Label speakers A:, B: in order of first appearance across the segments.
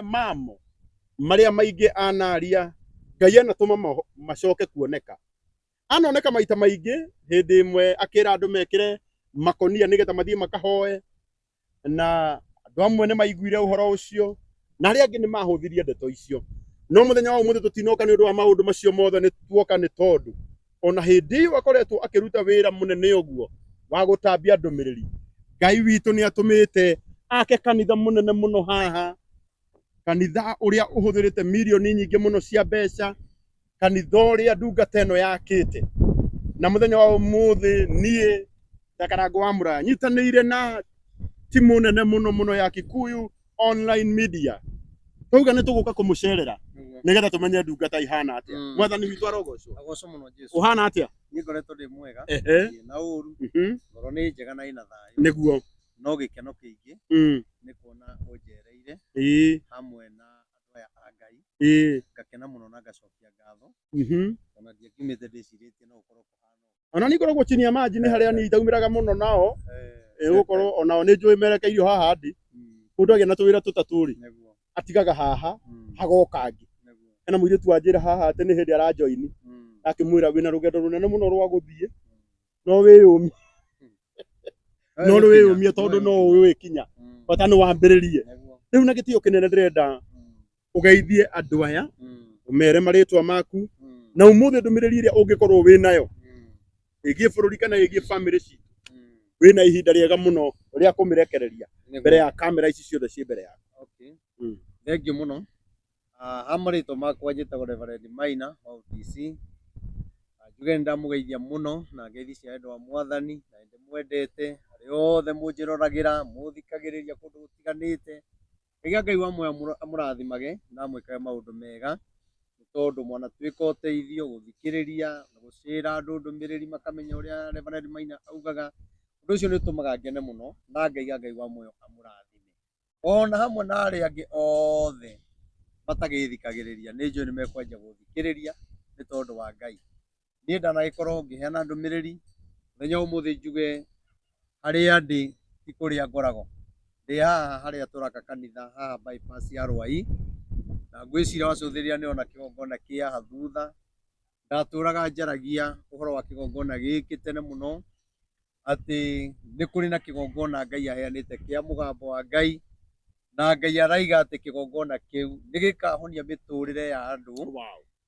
A: Mamwe mamo marĩa maingĩ anaria Ngai anatũma macoke kuoneka. Anoneka maita maingĩ, hĩndĩ ĩmwe akĩra andũ mekĩre makonia nĩgetha mathiĩ makahoe, na andũ amwe nĩ maiguire ũhoro ũcio na arĩa angĩ nĩ mahũthirie ndeto icio. No mũthenya wa ũmũthĩ tũtinoka nĩ ũndũ wa maũndũ macio mothe, nĩ tuoka nĩ tondũ ona hĩndĩ ĩyo akoretwo akĩruta wĩra mũnene ũguo wa gũtambia ndũmĩrĩri, Ngai witũ nĩ atũmĩte ake kanitha mũnene mũno haha, kanitha ũrĩa ũhũthĩrĩte mirioni nyingĩ mũno cia mbeca, kanitha ũrĩa ndungata ĩno yakĩte. Na mũthenya wa ũmũthĩ niĩ ta Karangũ wa Mũraya nyitanĩire na timu nene mũno mũno ya Kikuyu Online Media, twauga nĩ tũgũka kũmũcerera nĩgetha tũmenye ndungata ihana atĩa. Mwathani witũ arogocwo.
B: Agocwo mũno Jesu.
A: Ũhana atĩa?
B: Niĩ ngoretwo ndĩ mwega. Ndirĩ na ũru. Ngoro nĩ njega na ĩna thayũ. No gĩkeno kĩingĩ nĩ kuona ũnjereire hamwe na andũ aya a Ngai. Ngakena mũno na ngacokia ngatho. Ona ndiangiumĩte ndĩcirĩtie no gũkorwo kũhana ũguo.
A: Ona niĩ ngoragwo chini ya maji nĩ harĩa niĩ itaumĩraga mũno nao, gũkorwo onao nĩ njũĩ merekeirio haha ndĩ. Mũndũ agĩa na tũwĩra tũtatũ rĩ, atigaga haha hagoka angĩ. Hena mũirĩtu wanjĩra haha atĩ nĩ hĩndĩ aranjoini, akĩmwĩra wĩna rũgendo rũnene mũno rwa gũthiĩ, no wĩyũmie, no wĩyũmie tondũ no ũĩ kinya, bata nĩ wambĩrĩrie. Rĩu na gĩtĩo kĩnene ndĩrenda ũgeithie andũ aya, ũmere marĩtwa maku, na ũmũthĩ ndũmĩrĩri ĩrĩa ũngĩkorwo wĩ nayo ĩgiĩ bũrũri kana ĩgiĩ bamĩrĩ citũ, wĩna ihinda rĩega mũno rĩa kũmĩrekereria mbere ya kamera ici ciothe ciĩ mbere yaku.
B: Thengiũ mũno. Ha marĩtwa makwa njĩtagwo Reverend Maina wa OTC. Njuge nĩ ndamũgeithia mũno na ngeithi cia wendo wa Mwathani, na nĩ ndĩmwendete arĩa othe mũnjĩroragĩra, mũthikagĩrĩria kũndũ gũtiganĩte. Reke Ngai wa muoyo amũrathimage na amwĩkage maũndũ mega, nĩ tondũ mwanatuĩka ũteithio gũthikĩrĩria na gũcĩra andũ ndũmĩrĩri makamenya ũrĩa Reverend Maina augaga. Ũndũ ũcio nĩ ũtũmaga ngene mũno na ngaiga Ngai wa muoyo amũrathime. Ona hamwe na arĩa angĩ othe matagĩthikagĩrĩria, nĩ njũĩ nĩ mekwanjia gũthikĩrĩria nĩ tondũ wa Ngai. Niĩ ndanagĩkorwo ngĩheana ndũmĩrĩri, mũthenya wa ũmũthĩ njuge harĩa ndĩ ti kũrĩa ngoragwo. Ndĩ haha harĩa tũraka kanitha haha bypass ya Rwai, na ngwĩciria wacũthĩrĩria nĩ ũrona kĩgongona kĩ haha thutha. Ndatũraga njaragia ũhoro wa kĩgongona gĩkĩ tene mũno, atĩ nĩ kũrĩ na kĩgongona Ngai aheanĩte kĩa mũgambo wa Ngai, na Ngai araiga atĩ kĩgongona kĩu nĩ gĩkahonia mĩtũrĩre ya andũ.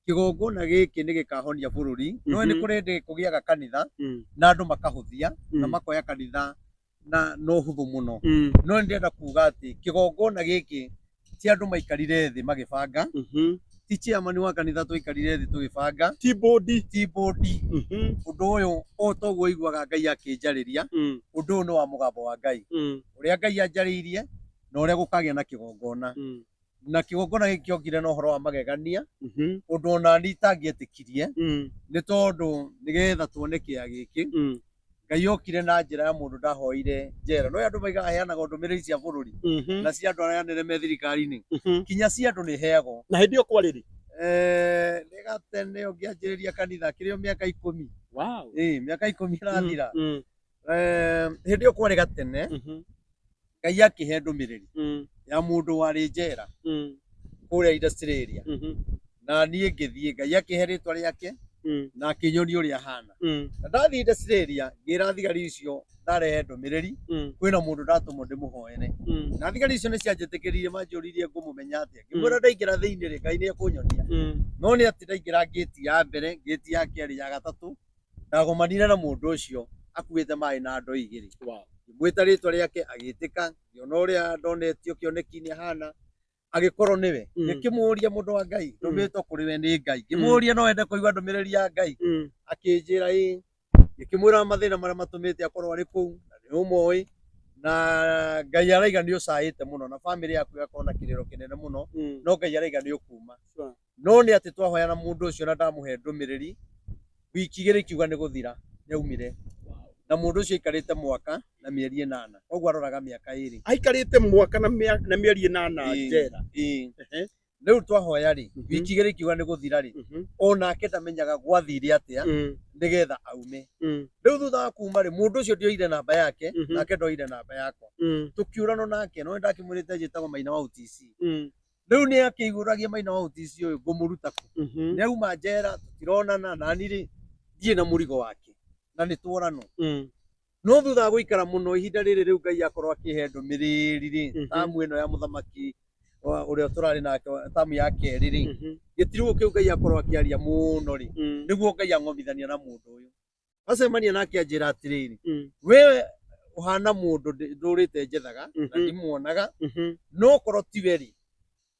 B: Kĩgongona gĩkĩ nĩ gĩkahonia bũrũri. No nĩ kũrĩ hĩndĩ kũgĩaga kanitha na andũ makahũthia na makoya kanitha na ũhũthũ mũno. No nĩ ndĩrenda kuga atĩ kĩgongona gĩkĩ ti andũ maikarire thĩ magĩbanga, ti chairman wa kanitha twaikarire thĩ tũgĩbanga,
A: ti bodi,
B: ti bodi. Ũndũ ũyũ o toguo ũiguaga Ngai akĩnjarĩria, ũndũ ũyũ nĩ wa mũgambo wa Ngai, ũrĩa Ngai anjarĩirie na ũrĩa gũkagĩa na kĩgongona. Na kĩgongona gĩkĩ kĩokire na ũhoro wa magegania, ũndũ ona niĩ itangĩetĩkirie, nĩ tondũ nĩgetha tuone kĩa gĩkĩ, Ngai okire na njĩra ya mũndũ ndahoire njera. No andũ maigaga heanaga ndũmĩrĩri cia bũrũri na cia andũ arĩa anene me thirikari-inĩ, kinya cia andũ nĩ heagwo.
A: Na hĩndĩ ĩyo kwarĩ rĩ?
B: Nĩ gatene ũngĩanjĩrĩria kanitha kĩrĩ o mĩaka 10. Ĩĩ, mĩaka 10 ĩrathira. Hĩndĩ ĩyo kwarĩ gatene, Ngai akĩhe ndũmĩrĩri ya mũndũ warĩ njera kũrĩa industrial area, na niĩ ngĩthiĩ, Ngai akĩhe rĩtwa rĩake na akĩnyonia ũrĩa ahana. Na ndathiĩ industrial area ngĩra thigari icio ndarehe ndũmĩrĩri, kwĩna mũndũ ndatũmwo ndĩmũhoere. Na thigari icio nĩ cianjĩtĩkĩririe, manjũririe ngũmũmenya atĩa. Ngĩmwĩra ndaingĩra thĩinĩ rĩ, Ngai nĩ ekũnyonia. No nĩ atĩ ndaingĩra ngĩti ya mbere, ngĩti ya kerĩ, ya gatatũ, ndagomanire na mũndũ ũcio akuĩte maĩ na ndoo igĩrĩ. Ngĩmwĩta rĩtwa rĩake agĩtĩka, ngĩona ũrĩa ndonetio kĩoneki-inĩ ahana, agĩkorwo nĩwe. Ngĩkĩmũria, mũndũ wa Ngai, ndũmĩtwo kũrĩ we nĩ Ngai. Ngĩmũria no ende kũigua ndũmĩrĩri ya Ngai. Akĩnjĩra ĩĩ. Ngĩkĩmwĩra mathĩna marĩa matũmĩte akorwo arĩ kũu, na nĩ ũmoĩ, na Ngai araiga nĩ ũcaĩte mũno, na bamĩrĩ yaku ĩgakorwo na kĩrĩro kĩnene mũno, no Ngai araiga nĩ ũkuma. No nĩ atĩ twahoya na mũndũ ũcio na ndamũhe ndũmĩrĩri, wiki igĩrĩ ikiuga nĩ gũthira, nĩ aumire. Na mũndũ ũcio aikarĩte mwaka na mĩeri 8, koguo aroraga mĩaka 2.
A: Aikarĩte mwaka na mĩeri 8 njera.
B: Ĩĩ. Rĩu twahoya rĩ, wiki igĩrĩ ikiuga nĩ gũthira rĩ, onake ndamenyaga gwathire atĩa nĩgetha aume. Rĩu thutha wa kuma rĩ, mũndũ ũcio ndioire namba yake, nake ndoire namba yakwa. Tũkĩũranwo nake, no nĩ ndakĩmwĩrĩte njĩtagwo Maina wa OTC. Rĩu nĩ akĩihũragia Maina wa OTC ũyũ ngũmũruta kũ? Nĩ auma njera tũtironana nani rĩ ndirĩ na mũrigo wake na nĩ tworanwo. No thutha wa gũikara mũno ihinda rĩrĩ rĩu Ngai akorwo akĩhe ndũmĩrĩri rĩ tamu ĩno ya mũthamaki ũrĩa tũrarĩ nake tamu ya kerĩ rĩ gĩtirũgũ kĩu Ngai akorwo akĩaria mũno rĩ nĩguo Ngai ang'omithania na mũndũ ũyũ. Acemania nake anjĩra atĩrĩrĩ, we ũhana mũndũ ndũrĩte njethaga na ndimuonaga no korwo tiwe rĩ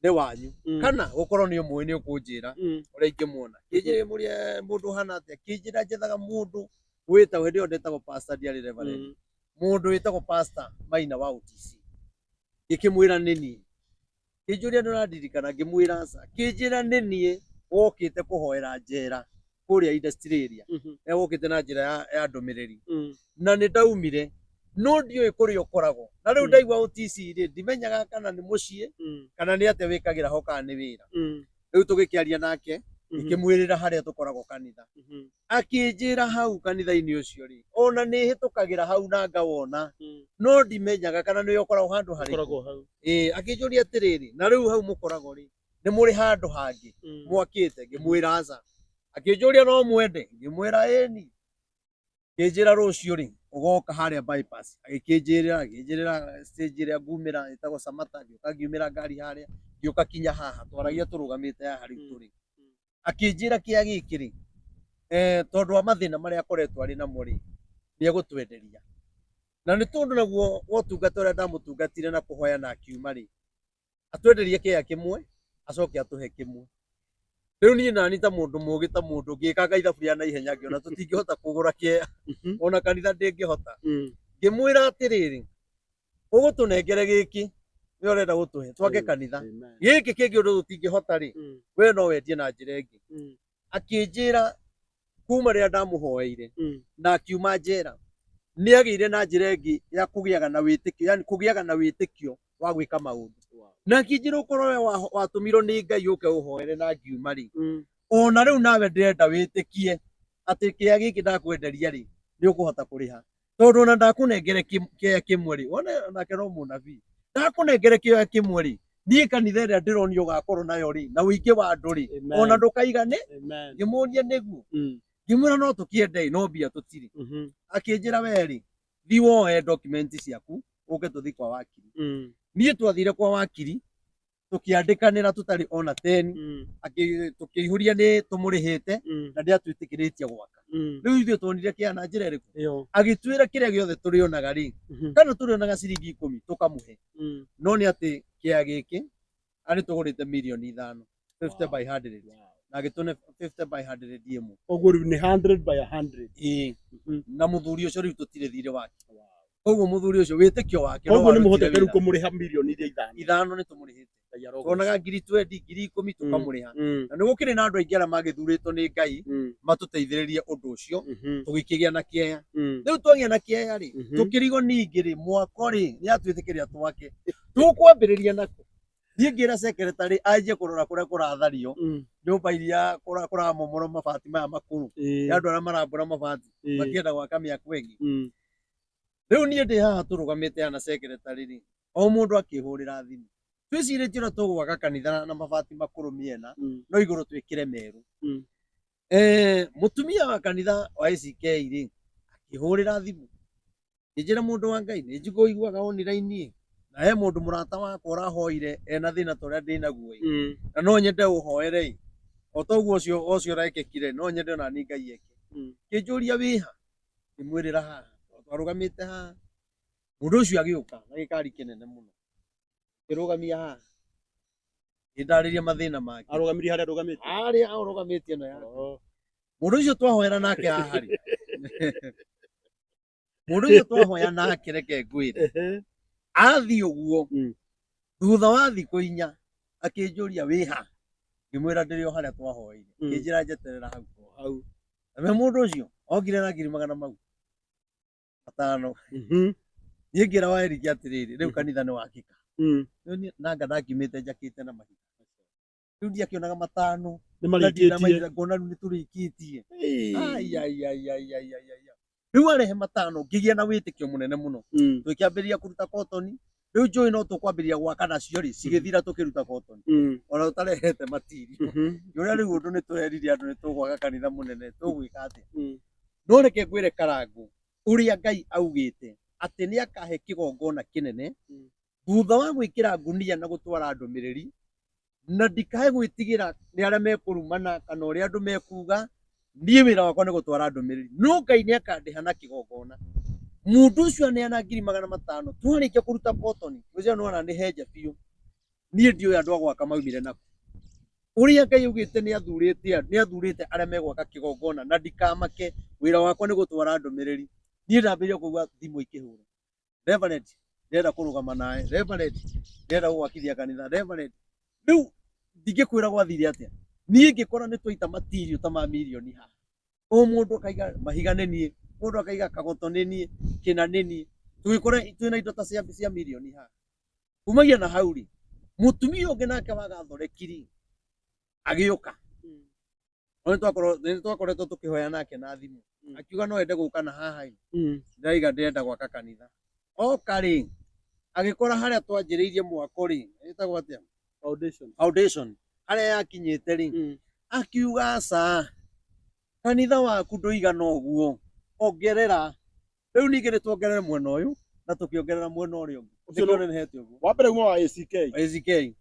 B: nĩ wanyu kana gũkorwo nĩ ũmũĩ nĩ ũkũnjĩra ũrĩa ingĩmuona. Kĩnjĩra mũrĩa mũndũ ũhana atĩa, kĩnjĩra njethaga mũndũ wĩtagwo hĩndĩ ĩyo ndetagwo pastor ndiarĩ reverend, mũndũ wĩtagwo pastor Maina wa OTC. Ngĩkĩmwĩra nĩ niĩ. Kĩnjũria nĩ ũrandirikana, ngĩmwĩra aca. Kĩnjĩra nĩ niĩ wokĩte kũhoera njera kũrĩa industry area. Na wokĩte na njĩra ya ndũmĩrĩri. Na nĩ ndaumire no ndiũĩ kũrĩa ũkoragwo. Na rĩu ndaigua OTC rĩ, ndimenyaga kana nĩ mũciĩ kana nĩ atĩa wĩkagĩra ho kana nĩ wĩra. Rĩu tũgĩkĩaria nake, ngĩkĩmwĩrĩra harĩa tũkoragwo kanitha. Akĩnjĩra hau kanitha-inĩ ũcio rĩ, ona nĩ hĩtũkagĩra hau na ngawona, no ndimenyaga kana nĩ ũkoragwo handũ harĩkũ.
A: Ũkoragwo hau.
B: Ĩĩ, akĩnjũria atĩrĩrĩ, na rĩu hau mũkoragwo rĩ, nĩ mũrĩ handũ hangĩ mwakĩte? Ngĩmwĩra aca. Akĩnjũria no mwende? Ngĩmwĩra ĩni. Akĩnjĩra rũciũ rĩ, ũgoka harĩa bypass. Agĩkĩnjĩrĩra, akĩnjĩrĩra stage ĩrĩa ngumĩra ĩtagwo Samata, ngĩũka ngiumĩra ngari harĩa, ngĩũka kinya haha, twaragia tũrũgamĩte haha rĩu tũrĩ. Akĩnjĩra kĩa gĩkĩ rĩ, tondũ wa mathĩna marĩa akoretwo arĩ namo rĩ, nĩ egũtwenderia. Na nĩ tondũ naguo wa ũtungata ũrĩa ndamũtungatire na kũhoya na akiuma rĩ, atwenderie kĩea kĩmwe, acoke atũhe kĩmwe. Rĩu niĩ nani ta mũndũ mũgĩ ta mũndũ ngĩkanga ithabu rĩa naihenya ngĩona tũtingĩhota kũgũra kĩea, ona kanitha ndĩngĩhota. Ngĩmwĩra atĩrĩrĩ, ũgũtũnengere gĩkĩ we ũrenda gũtũhe twake kanitha, gĩkĩ kĩngĩ ũndũ tũtingĩhota rĩ, we no wendie na njĩra ĩngĩ. Akĩnjĩra kuma rĩrĩa ndamũhoeire na akiuma njera, nĩ agĩire na njĩra ĩngĩ ya kũgĩaga na wĩtĩkio, yani kũgĩaga na wĩtĩkio wa gwĩka maũndũ. Na akĩnjĩra ũkorwo we watũmirwo nĩ Ngai ũke ũhoere na ngiuma rĩ, ona rĩu nawe ndĩrenda wĩtĩkie atĩ kĩea gĩkĩ ndakwenderia rĩ, nĩ ũkũhota kũrĩha. Tondũ ona ndakũnengere kĩea kĩmwe rĩ, wone onake no mũnabii, ndakũnengere kĩea kĩmwe rĩ, niĩ kanitha ĩrĩa ndĩronio ũgakorwo nayo rĩ, na ũingĩ wa andũ rĩ, ona ndũkaigane. Ngĩmũria nĩguo, ngĩmwĩra no tũkĩende no mbia tũtirĩ. Akĩnjĩra we rĩ, thiĩ woe document ciaku ũke tũthiĩ kwa wakiri. Niĩ twathire kwa wakiri tũkĩandĩkanĩra tũtarĩ ona teni, tũkĩihũria nĩ tũmũrĩhĩte na ndĩatwĩtĩkĩrĩtie gwaka. Rĩu ithuĩ tuonire kĩa na njĩra ĩrĩkũ? Agĩtwĩra kĩrĩa gĩothe tũrĩonaga rĩ, kana tũrĩonaga ciringi 10 tũkamũhe. No nĩ atĩ kĩa gĩkĩ arĩ tũgũrĩte mirioni 5, 50 by 100, na agĩtũne 50 by 100 ĩmwe.
A: Koguo rĩu nĩ 100 by 100.
B: Ĩĩ. Na mũthuri ũcio rĩu tũtirĩ thirĩ wake. Koguo mũthuri ũcio wĩtĩkio wake no
A: Koguo nĩ
B: warutire
A: mũhotete rĩu
B: wĩra.
A: kũmũrĩha mirioni iria 5.
B: 5 nĩ tũmũrĩhĩte.
A: Ngai arogocwo.
B: Tuonaga ngiri twendi, ngiri 10 tũkamũrĩha. Na nĩ gũkĩrĩ na andũ aingĩ arĩa magĩthurĩtwo nĩ Ngai matũteithĩrĩrie ũndũ ũcio, tũgĩkĩgĩa na kĩeya. Rĩu twagĩa na kĩeya rĩ, tũkĩrigwo ningĩ rĩ, mwako rĩ, nĩ atwĩtĩkĩria twake. Tũkwambĩrĩria nakũ? Niĩ ngĩra secretary anjie kũrora kũrĩa kũrathario, nyũmba iria kũramomorwo mabati maya makũrũ, ya andũ arĩa marambũra mabati, makĩenda gwaka mĩako ĩngĩ. Rĩu niĩ ndĩ haha tũrũgamĩte haha na secretary rĩ, o mũndũ akĩhũrĩra thimũ. Twĩcirĩtie ũrĩa tũgwaka kanitha na mabati makũrũ mĩena, no igũrũ twĩkĩre merũ. Mũtumia wa kanitha wa ACK rĩ, akĩhũrĩra thimũ. Ngĩnjĩra mũndũ wa Ngai, nĩ njiguaga online na he mũndũ mũrata wakwa ũrahoire ena thĩna ta ũrĩa ndĩnaguo ĩ, na no nyende ũhoere ĩ, o ta ũguo ũcio ũcio ũrekĩkire, no nyende ona niĩ Ngai eke. Kĩnjũria wĩha? Ngĩmwĩrĩra haha, twarũgamĩte haha. Mũndũ ũcio agĩũka na gĩkari kĩnene mũno, akĩrũgamia haha, ngĩndarĩria mathĩna make.
A: Arũgamirie harĩa arũgamĩte?
B: Harĩa arũgamĩtie ĩno yake. Mũndũ ũcio twahoera nake haha rĩ, Mũndũ ũcio twahoya nake reke ngwĩre, athiĩ ũguo, thutha wa thikũ 4 akĩnjũria wĩha, ngĩmwĩra ndĩrĩ o harĩa twahoeire, akĩnjĩra njeterera hau.
A: Hau.
B: Na mũndũ ũcio okire na ngiri magana mau 5. Niĩ ngĩra wa Eric atĩrĩrĩ, rĩu kanitha nĩ wakĩka. Rĩu niĩ nanga ndakiumĩte njakĩte na mahiga. Rĩu ndiakĩonaga 5.
A: Nĩ
B: Na ndirĩ na
A: marĩkĩtie.
B: mahinda, ngona rĩu nĩ tũrĩkĩtie. Ai, ai, ai, ai, ai, ai, ai. Rĩu arehe 5 ngĩgĩa na wĩtĩkio mũnene mũno. Tũkĩambĩrĩria kũruta kotoni. Rĩu njũĩ no tũkwambĩrĩria gwaka nacio rĩ, cigĩthira tũkĩruta cotton. Ona tũtarehete material. Ngĩũria rĩu ũndũ nĩ tũrerire andũ nĩ tũgwaka kanitha mũnene, tũgwĩka atĩa? No reke ngwĩre Karangũ, ũrĩa Ngai augĩte atĩ nĩ akahe kĩgongona kĩnene thutha wa gwĩkĩra ngunia na gũtwara ndũmĩrĩri, na ndikae gwĩtigĩra nĩ arĩa mekũrumana kana ũrĩa andũ mekuga, niĩ wĩra wakwa nĩ gũtwara ndũmĩrĩri, no Ngai nĩ akandĩha na kĩgongona. Mũndũ ũcio aneana 500,000, twarĩkia kũruta kotoni, ngwĩciria nĩ wona nĩ henje biũ. Niĩ ndiũĩ andũ a gwaka maumire nakũ. Ũrĩa Ngai augĩte nĩ athurĩte nĩ athurĩte arĩa megwaka kĩgongona na ndikamake, wĩra wakwa nĩ gũtwara ndũmĩrĩri. Niĩ ndambĩrĩria kũigua thimũ ikĩhũra. Reverend ndĩrenda kũrũgama nawe, Reverend ndĩrenda gũgwakithia kanitha, Reverend. Rĩu ndingĩkwĩra gwathire atĩa, niĩ ngĩkora nĩ twaita matirio ta ma mirioni haha, o mũndũ akaiga mahiga nĩ niĩ, mũndũ akaiga kagoto nĩ niĩ, kĩna nĩ niĩ, tũgĩkora twĩna indo ta cia mirioni haha. Kumagia na hau rĩ, mũtumia ũngĩ nake wa Gathoreki rĩ, agĩũka. Nĩ twakoretwo tũkĩhoya nake na thimũ. Akiuga no ende gũka na haha ĩ. Ndĩraiga ndĩrenda gwaka kanitha. Oka rĩ, agĩkora harĩa twanjĩrĩirie mwako rĩ, ĩtagwo atĩa?
A: Foundation.
B: Foundation. Harĩa yakinyĩte rĩ, akiuga aca, kanitha waku ndũigana ũguo, ongerera. Rĩu ningĩ nĩ tuongerere mwena ũyũ na tũkĩongerera mwena ũrĩa ũngĩ.
A: Ũcio
B: Nĩkĩo ũnenehete ũguo.
A: Wa mbere uma wa ACK.
B: ACK.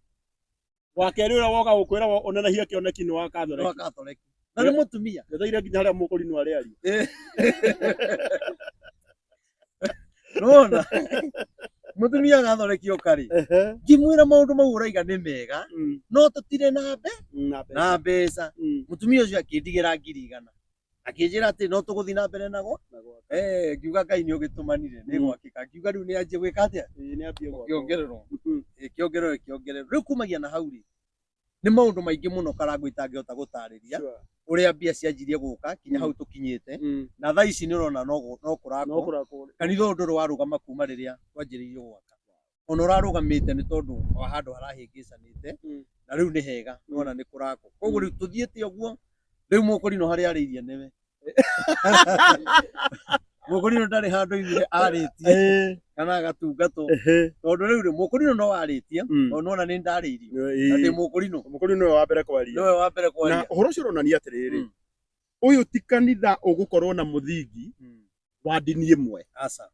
A: Wa kerĩ ũrĩa woka gũkwĩra ũnenehie kĩoneki nĩ wa Catholic.
B: Wa Catholic. Na nĩ mũtumia.
A: Njetereire nginya harĩa mũkũrinũ arĩaria.
B: Nĩwona? Mũtumia Catholic oka rĩ, ngĩmwĩra maũndũ mau ũraiga nĩ mega, no tũtirĩ na mbe
A: na
B: na mbeca. Mũtumia ũcio akĩndigĩra 100,000. Akĩnjĩra atĩ no tũgũthiĩ na mbere nago. Eh, ngiuga Ngai nĩ ũgĩtũmanire, nĩ gwakĩka. Ngiuga rĩu nĩ anjie gwĩka atĩa?
A: Nĩ ambie gwakwo.
B: Kĩongererwo. Ĩkĩongererwo, ĩkĩongererwo. Rĩu kumagia na hau rĩ, nĩ maũndũ maingĩ mũno Karangũ itangĩhota gũtarĩria ũrĩa mbia cianjirie gũka kinya hau tũkinyĩte. Na thaa ici nĩ ũrona no
A: No
B: kũrakwo.
A: kũrakwo.
B: Kanitha ũyũ ndũrĩ warũgama kuma rĩrĩa twanjĩrĩirie gwaka. Ona ũrarũgamĩte nĩ tondũ wa handũ harahĩngĩcanĩte, na rĩu nĩ hega, nĩwona nĩ kũrakwo. Koguo rĩu tũthiĩte ũguo, rĩu Mũkũrinũ harĩa arĩirie nĩwe. Mũkũrinũ ndarĩ handũ oimire arĩtie kana agatungatwo, tondũ rĩu rĩ, Mũkũrinũ no arĩtie, tondũ nĩwona nĩ ndarĩirio, na ndĩ Mũkũrinũ.
A: Mũkũrinũ nĩwe wa mbere kwaria.
B: Nĩwe wa mbere
A: Na
B: kwaria.
A: ũhoro ũcio ũronania atĩrĩrĩ, ũyũ ti kanitha ũgũkorwo na mũthingi wa ndini ĩmwe.
B: Aca.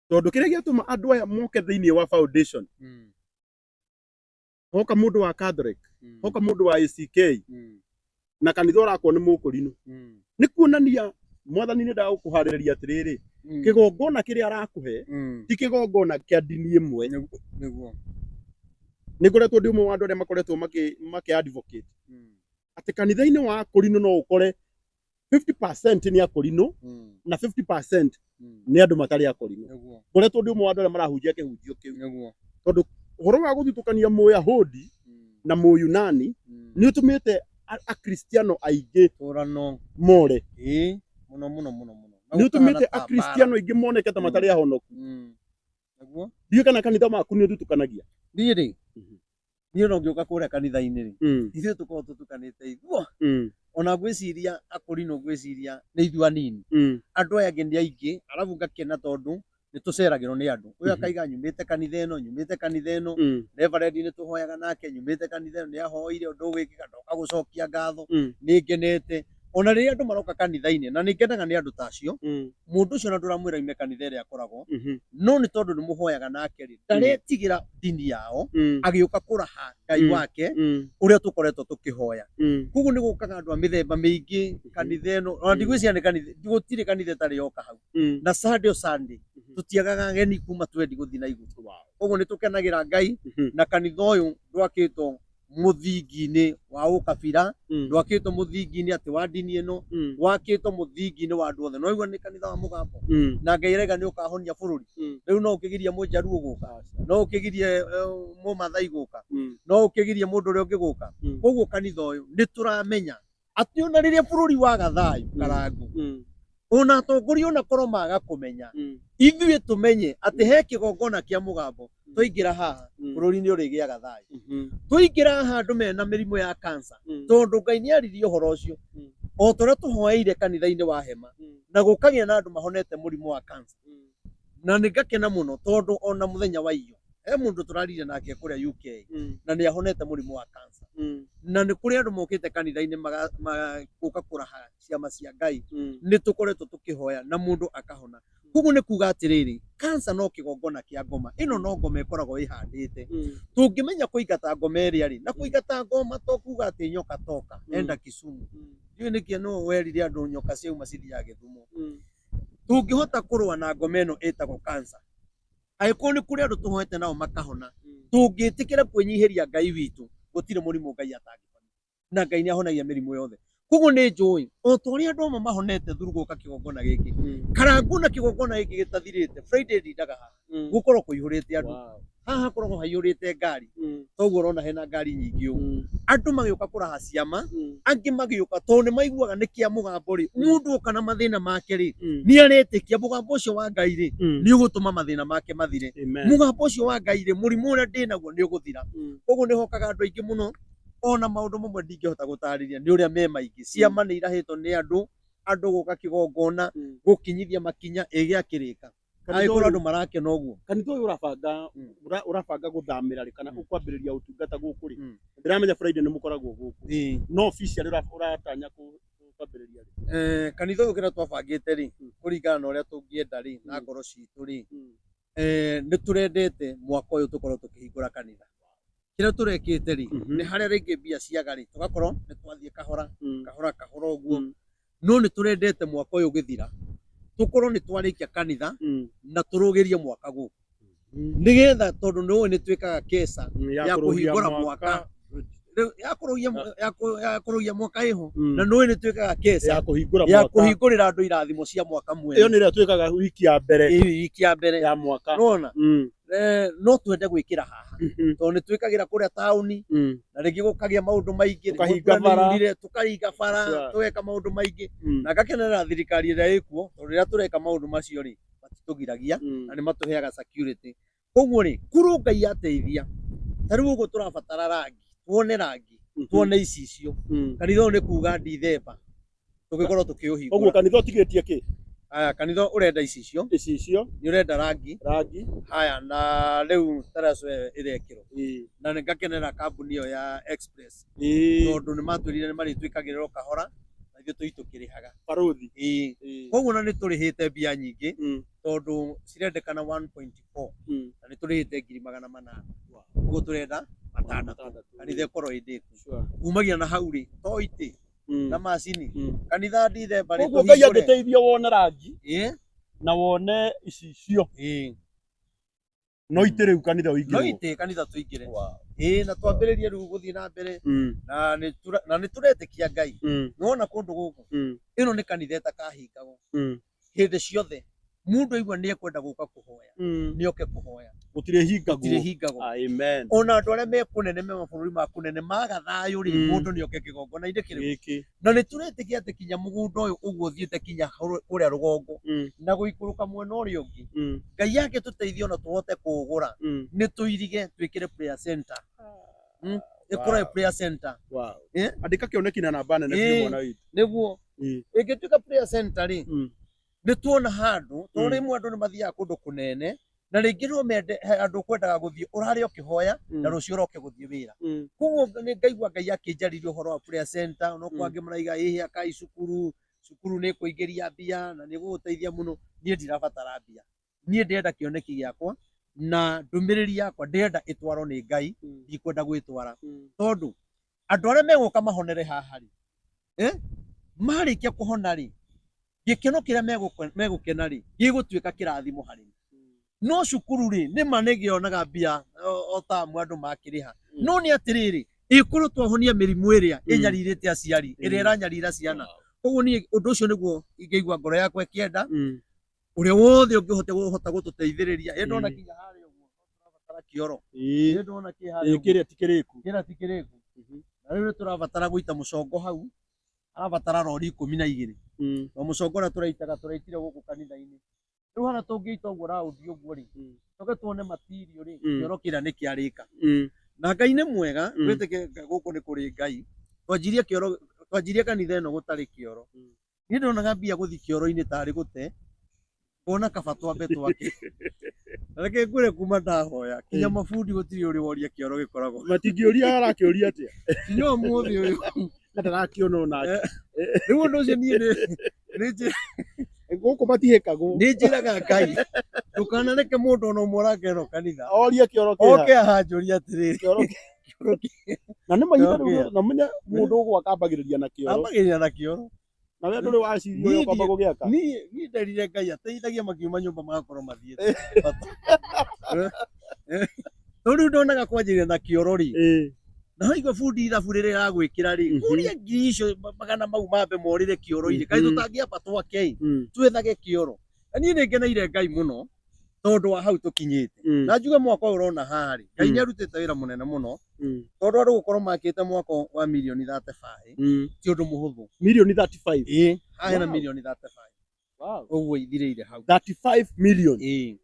A: Tondũ kĩrĩa gĩatũma andũ aya moke thĩinĩ wa foundation, hoka mũndũ wa Catholic, hoka mũndũ wa ACK, na kanitha ũrakwo nĩ mũkũrinũ, nĩ kuonania mwathani nĩ endaga gũkũharĩrĩria atĩrĩrĩ, kĩgongona kĩrĩa arakũhe ti kĩgongona kĩa ndini ĩmwe.
B: Nĩguo.
A: Nĩ ngoretwo ndĩ ũmwe wa andũ arĩa makoretwo makĩ advocate atĩ kanitha-inĩ wa akũrinũ no ũkore 50% nĩ akũrinũ na 50% nĩ andũ matarĩ akũrinũ.
B: Nĩguo.
A: Ngoretwo ndĩ ũmwe wa andũ arĩa marahunjia kĩhunjio kĩu.
B: Nĩguo.
A: Tondũ ũhoro wa gũthutũkania Mũyahudi na Mũyunani nĩ ũtũmĩte Akristiano aingĩ
B: Tũrano.
A: more.
B: Ĩĩ, mũno mũno mũno mũno. Na
A: Nĩ ũtũmĩte
B: gũkahana ta mbara.
A: Akristiano aingĩ moneke ta matarĩ ahonoku.
B: Nĩguo.
A: Ndiũĩ kana kanitha waku nĩ ũthutũkanagia.
B: Niĩ rĩ, niĩ no ngĩũka kũrĩa kanitha-inĩ rĩ, ithuĩ tũkoragwo tũtukanĩte ithuo. Ona ngwĩciria akũrinũ ngwĩciria nĩ ithuĩ anini. Andũ aya angĩ nĩ aingĩ, arabu ngakena tondũ nĩ tũceragĩrwo nĩ andũ. Ũyũ akaiga nyumĩte kanitha ĩno, nyumĩte kanitha ĩno, Reverend nĩ tũhoyaga nake, nyumĩte kanitha ĩno, nĩ ahoire ũndũ ũgwĩkĩka, ndoka gũcokia ngatho, nĩ ngenete. Ona rĩrĩa andũ maroka kanitha-inĩ, na nĩ ngenaga nĩ andũ ta acio, mũndũ ũcio ona ndũramwĩra aume kanitha ĩrĩa akoragwo, no nĩ tondũ nĩ mũhoyaga nake rĩ, ndaretigĩra ndini yao, agĩũka kũraha Ngai wake, ũrĩa tũkoretwo tũkĩhoya. Koguo nĩ gũkaga andũ a mĩthemba mĩingĩ kanitha ĩno, ona ndigwĩciria nĩ kanitha, gũtirĩ kanitha ĩtarĩ yoka hau. Na Sunday o Sunday, tũtiagaga ageni kuma twendi gũthiĩ na igũrũ. Koguo nĩ tũkenagĩra Ngai, na kanitha ũyũ ndwakĩtwo mũthingi-inĩ wa ũkabira, ndwakĩtwo mũthingi-inĩ atĩ wa ndini ĩno, wakĩtwo mũthingi-inĩ wa andũ othe. No waigua nĩ kanitha wa mũgambo, na Ngai araiga nĩ ũkahonia bũrũri. Rĩu no ũkĩgirie mũnjaruo gũka, no ũkĩgirie mũmathai gũka, no ũkĩgirie mũndũ ũrĩa ũngĩ gũka. Koguo kanitha ũyũ nĩ tũramenya atĩ ona rĩrĩa bũrũri waga thayũ Karangũ, ona atongoria ona korwo maga kũmenya, ithuĩ tũmenye atĩ he kĩgongona kĩa mũgambo, twaingĩra haha bũrũri nĩ ũrĩgĩaga thayũ. Twaingĩra haha andũ mena mĩrimũ ya cancer, tondũ Ngai nĩ aririe ũhoro ũcio, o ta ũrĩa tũhoeire kanitha-inĩ wa hema, na gũkagĩa na andũ mahonete mũrimũ wa cancer. Na nĩ ngakena mũno tondũ ona mũthenya wa iyo he mũndũ tũraririe nake kũrĩa UK na nĩ ahonete mũrimũ wa cancer. Na nĩ kũrĩ andũ mokĩte kanitha-inĩ gũka kũraha ciama cia Ngai. Nĩ tũkoretwo tũkĩhoya na mũndũ akahona. Koguo nĩ kuga atĩrĩrĩ, cancer no kĩgongona kĩa ngoma. Ĩno no ngoma ĩkoragwo ĩhandĩte. Tũngĩmenya kũingata ngoma ĩrĩa rĩ, na kũingata ngoma to kuga atĩ nyoka toka, enda Kisumu. Ndiũĩ nĩkĩ nũ werire andũ nyoka ciauma cithiaga Gĩthumo. Tũngĩhota kũrũa na ngoma ĩno ĩtagwo cancer, angĩkorwo nĩ kũrĩ andũ tũhoete nao makahona, tũngĩtĩkĩra kwĩnyihĩria Ngai witũ, gũtirĩ mũrimũ Ngai atangĩhonia. Na Ngai nĩ ahonagia mĩrimũ yothe. Koguo nĩ njũĩ o ta ũrĩa andũ amwe mahonete through gũka kĩgongona gĩkĩ, Karangũ na kĩgongona gĩkĩ gĩtathirĩte, Friday ndindaga haha, gũkorwo kũihũrĩte andũ. Haha hakoragwo haihũrĩte ngari, toguo ũrona hena ngari nyingĩ ũguo. Andũ magĩũka kũraha ciama, angĩ magĩũka tondũ nĩ maiguaga nĩ kĩa mũgambo rĩ, mũndũ oka na mathĩna make rĩ, nĩ aretĩkia mũgambo ũcio wa Ngai rĩ, nĩ ũgũtũma mathĩna make mathire. Mũgambo ũcio wa Ngai rĩ, mũrimũ ũrĩa ndĩnaguo nĩ ũgũthira. Koguo nĩ hokaga andũ aingĩ mũno, ona maũndũ mamwe ndingĩhota gũtarĩria nĩ ũrĩa me maingĩ. Ciama nĩ irahĩtwo nĩ andũ, andũ gũka kĩgongona, gũkinyithia makinya ĩ gĩakĩrĩka. Angĩkorwo andũ marakena ũguo.
A: Kanitha ũyũ ũrabanga ũrabanga gũthamĩra rĩ kana ũkwambĩrĩria ũtungata gũkũ rĩ? Ndĩramenya Friday nĩ mũkoragwo gũkũ. No officially ũratanya kwambĩrĩria rĩ?
B: Kanitha ũyũ kĩrĩa twabangĩte rĩ, kũringana na ũrĩa tũngĩenda rĩ, na ngoro citũ rĩ, nĩ tũrendete mwaka ũyũ tũkorwo tũkĩhingũra kanitha. Kĩrĩa tũrekĩte rĩ, nĩ harĩa rĩngĩ mbia ciaga rĩ, tũgakorwo nĩ twathiĩ kahora kahora kahora ũguo. No nĩ tũrendete mwaka ũyũ ũgĩthira tũkorwo nĩ twarĩkia kanitha na tũrũgĩrie mwaka gũkũ, nĩgetha tondũ nĩ ũĩ nĩ twĩkaga keca ya kũhingũra mwaka. Rĩu ya kũrũgia mwaka ĩho, na nĩ ũĩ nĩ twĩkaga keca
A: ya kũhingũra
B: ya
A: mwaka.
B: Kũhingũrĩra andũ irathimo cia mwaka mwene.
A: Ĩyo nĩ ĩrĩa twĩkaga wiki ya mbere
B: Ĩ, wiki ya mbere
A: ya mwaka.
B: Nĩwona? No twende gwĩkĩra haha tondũ nĩ twĩkagĩra kũrĩa taũni na rĩngĩ gũkagĩa maũndũ maingĩ,
A: Tũkahinga
B: rĩmwe mbura nĩ
A: bara.
B: yurire, tũkahinga bara, tũgeka maũndũ maingĩ. Na ngakenerera thirikari ĩrĩa ĩkuo, tondũ rĩrĩa tũreka maũndũ macio rĩ, matitũgiragia na nĩ matũheaga security. Koguo rĩ, kũrũ Ngai ateithia, ta rĩu ũguo tũrabatara rangi, tuone rangi, tuone icicio. Kanitha ũyũ nĩ kuga Ndithemba tũgĩkorwo tũkĩũhingũra.
A: Ũguo kanitha ũtigĩtie kĩ?
B: Haya, kanitha ũrenda icicio.
A: Icicio.
B: Nĩ ũrenda rangi.
A: Rangi.
B: Haya, na rĩu taraco ĩyo ĩrekĩrwo. Na nĩ ngakenera kambuni ĩyo ya Express tondũ nĩ matwĩrire nĩ marĩtwĩkagĩrĩra o kahora na ithuĩ tũthiĩ tũkĩrĩhaga.
A: Barũthi.
B: Ĩĩ. Koguo na nĩ tũrĩhĩte mbia nyingĩ tondũ cirendekana 1.4 na nĩ tũrĩhĩte 800,000. Ũguo tũrenda 600 kanitha ĩkorwo ĩ ndĩku. Kumagia na hau rĩ, to itĩ na macini, kanitha Ndithemba rĩ
A: Koguo Ngai
B: tũhingũre.
A: angĩteithia wone rangi na wone icicio, no itĩ rĩu kanitha
B: No
A: ũingĩrwo.
B: itĩ kanitha tũingĩre. Ĩĩ, na twambĩrĩrie rĩu gũthiĩ na mbere na nĩ tũretĩkia Ngai. Nĩwona kũndũ gũkũ, ĩno nĩ kanitha ĩtakahingagwo hĩndĩ ciothe. Mũndũ aigua nĩ ekwenda gũka kũhoya, nĩ oke kũhoya.
A: Gũtirĩ hingagwo.
B: Gũtirĩ hingagwo.
A: Amen.
B: Ona andũ arĩa me kũnene, me mabũrũri ma kũnene, maga thayũ rĩ, mũndũ nĩ oke kĩgongona-inĩ kĩrĩkũ?
A: Gĩkĩ.
B: Na nĩ tũretĩkia atĩ kinya mũgũnda ũyũ ũguo ũthiĩte kinya kũrĩa rũgongo na gũikũrũka mwena ũrĩa ũngĩ, Ngai angĩtũteithia ona tũhote kũũgũra, nĩ tũirige twĩkĩre prayer center. Ĩkorwo ĩ prayer center. Eh?
A: Andĩka kĩoneki na namba nene biũ, mwana witũ.
B: Nĩguo ĩngĩtuĩka prayer center rĩ, nĩ tuona handũ tondũ rĩmwe andũ nĩ mathiaga kũndũ kũnene na rĩngĩ no mende he andũ kwendaga gũthiĩ ũrarĩ ũkĩhoya na rũciũ ũroke gũthiĩ wĩra. Koguo nĩ ngaigua Ngai akĩnjarĩria ũhoro wa prayer center. No kwangĩ maraiga ĩhĩ akai cukuru, cukuru nĩ ĩkũingĩria mbia na nĩ ĩgũgũteithia mũno. Niĩ ndirabatara mbia, niĩ ndĩrenda kĩoneki gĩakwa na ndũmĩrĩri yakwa ndĩrenda ĩtwarwo nĩ Ngai, ndikwenda gwĩtwara, tondũ andũ arĩa megũka mahonere haha rĩ, marĩkia kũhona rĩ, gĩkeno kĩrĩa megũkena rĩ, gĩgũtuĩka kĩrathimo harĩ niĩ. No cukuru rĩ, nĩ ma nĩgĩonaga mbia o tamu andũ makĩrĩha, no nĩ atĩrĩrĩ, ĩkorwo twahonia mĩrimũ ĩrĩa ĩnyarirĩte aciari, ĩrĩa ĩranyarira ciana. Koguo niĩ ũndũ ũcio nĩguo ingĩigua ngoro yakwa ĩkĩenda. Ũrĩa wothe ũngĩhota ũhota gũtũteithĩrĩria. Ĩ ndona kinya harĩa ũguo tũrabatara kĩoro. Ĩ ndona kĩ harĩa ũguo.
A: Kĩrĩa ti kĩrĩku.
B: Kĩrĩa ti kĩrĩku. Na rĩu nĩ tũrabatara gũita mũcongo hau, arabatara rori 12. Na mũcongo ũrĩa tũraitaga tũraitire gũkũ kanitha-inĩ. Rĩu harĩa tũngĩita ũguo raundi ũguo rĩ, tũke tuone matirio rĩ, kĩoro kĩrĩa nĩ kĩarĩka. Na Ngai nĩ mwega, wĩtĩkie gũkũ nĩ kũrĩ Ngai. Twanjirie kĩoro, twanjirie kanitha ĩno gũtarĩ kĩoro. Niĩ ndonaga mbia gũthiĩ kĩoro-inĩ tarĩ gũte. Ngona kaba twambe twake. Na reke ngwĩre kuma ndahoya kinya mabundi gũtirĩ ũrĩ woria kĩoro gĩkoragwo.
A: Matingĩũria arakĩũria atĩa?
B: Kinya ũmũthĩ ũyũ.
A: Na ndarakĩona onake.
B: Rĩu ũndũ ũcio niĩ nĩ
A: Gũkũ matihĩkagwo.
B: Nĩ njĩraga Ngai ndũkanareke mũndũ ona ũmwe ũrangerwo kanitha
A: Orie kĩoro kĩha.
B: Oke ahanjũrie atĩrĩrĩ.
A: Kĩoro Na nĩ mahinda
B: Kĩoro
A: rĩu
B: kĩha.
A: na menye mũndũ ũgwaka ambagĩrĩria na kĩoro.
B: Ambagĩrĩria na kĩoro.
A: Na we ndũrĩ waciria ũrĩa
B: Niĩ
A: ũkwamba gũgĩaka.
B: Niĩ nderire Ngai ateithagia makiuma nyũmba magakorwo mathiĩte. Tondũ rĩu ndonaga kwanjĩrĩria na kĩoro rĩ. Na waigua bundi ithabu rĩrĩa aragwĩkĩra rĩ, ũrĩa ngiri icio magana mau mambe morĩre kĩoro-inĩ, kaĩ tũtangĩamba twake ĩ, twethage kĩoro. Na niĩ nĩ ngeneire Ngai mũno tondũ wa hau tũkinyĩte. Na njuge mwaka ũyũ ũrona haha rĩ, Ngai nĩ arutĩte wĩra mũnene mũno, tondũ andũ gũkorwo makĩte mwako wa mirioni 35 ti ũndũ mũhũthũ.
A: Mirioni 35.
B: Ĩĩ, haha hena mirioni 35. Ũguo ithirĩire hau.
A: 35 million.
B: Ĩĩ.